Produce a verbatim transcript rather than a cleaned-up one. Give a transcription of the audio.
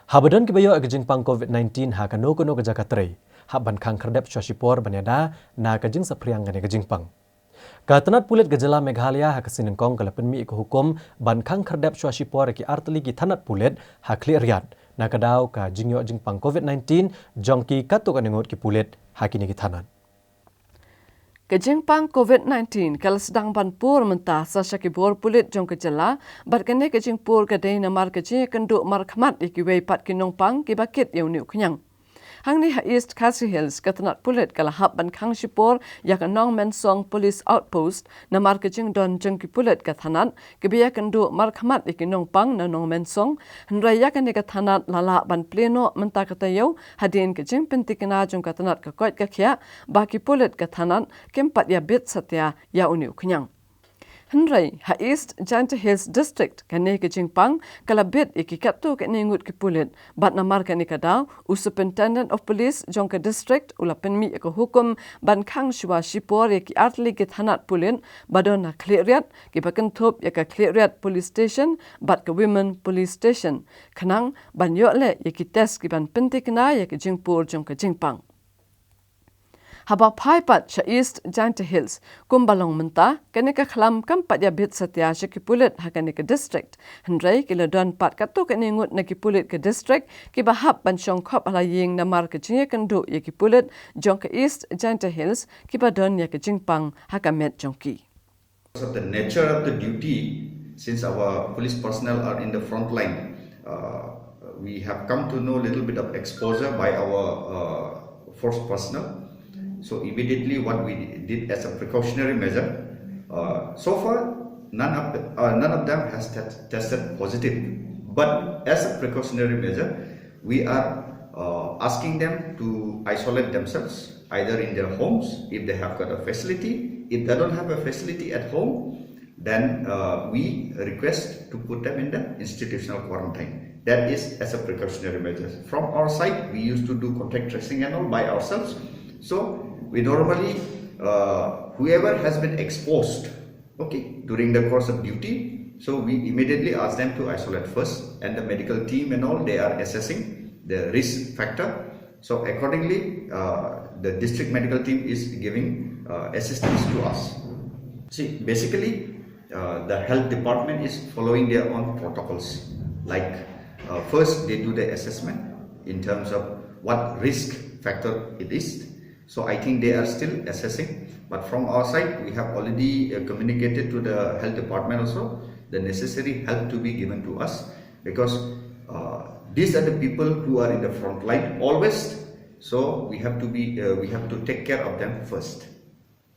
Haba don kiba ïoh ïa ka jingpang COVID nineteen ha kano kano ka jaka trei, hap ban khang khyrdep shuwa shipor ban ïada na ka jingsaphriang kane ka jingpang. Ka tnat pulit ka jylla Meghalaya ha ka sngi nyngkong ka la pynmih ïa ka hukum ban khang khyrdep shuwa shipor ïa ki artylli ki tnat pulit ha Khliehriat, na ka daw ka jingïoh jingpang COVID nineteen jong ki katto katne ngut ki pulit ha kine ki tnat. Ka jingpang COVID nineteen ka la sdang ban pur mynta sa sha ki bor pulit jong ka jylla, bad kane ka jingpur ka dei namar ka jingïakynduh markhmat ïa kiwei pat ki nongpang kiba kit ïa une u khñiang. Hangne ha East Khasi Hills, ka tnat pulit ka la hap ban khang shipor ïa ka Nongmensong Police Outpost namar ka jingdon jong ki pulit ka tnat kiba ïakynduh markhmat ïa ki nongpang na Nongmensong, hynrei ïa kane ka tnat la lah ban plie noh mynta ka taïew hadien ka jingpyntikna jong ka tnat ka koit ka khiah ba ki pulit ka tnat kim pat ïabit satia ïa une u khñiang. Hynrei ha East Jaintia Hills District, kane ka jingpang ka la bit ïa ki katto katne ngut ki pulit, bad namar kane ka daw u Superintendent of Police jong ka district u la pynmih ïa ka hukum ban khang shuwa shipor ïa ki artylli ki tnat pulit ba don ha Khliehriat, kiba kynthup ïa ka Khliehriat Police Station bad ka Women Police Station, khnang ban ïoh leh ïa ki test kiban pyntikna ïa ka jingpur jong ka jingpang. Haba phai pat sha East Jaintia Hills, kumba long mynta, kane ka khlam kam pat ïabit satia sha ki pulit ha kane ka district. Hynrei ki la don pat katto katne ngut na ki pulit ka district kiba hap ban shong khop ha la ïing namar ka jingïakynduh ïa ki pulit jong ka East Jaintia Hills kiba don ïa ka jingpang ha ka met jong ki. Because of the nature of the duty, since our police personnel are in the front line, uh, we have come to know a little bit of exposure by our uh, force personnel. So immediately what we did as a precautionary measure, uh, so far none of the, uh, none of them has tes- tested positive. But as a precautionary measure, we are uh, asking them to isolate themselves either in their homes if they have got a facility. If they don't have a facility at home, then uh, we request to put them in the institutional quarantine. That is as a precautionary measure. From our side, we used to do contact tracing and all by ourselves. So we normally, uh, whoever has been exposed, okay, during the course of duty, so we immediately ask them to isolate first, and the medical team and all, they are assessing the risk factor. So accordingly, uh, the district medical team is giving uh, assistance to us. See, basically, uh, the health department is following their own protocols. Like, uh, first they do the assessment in terms of what risk factor it is. So I think they are still assessing. But from our side, we have already uh, communicated to the health department also the necessary help to be given to us, because uh, these are the people who are in the front line always. So we have to be, uh, we have to take care of them first.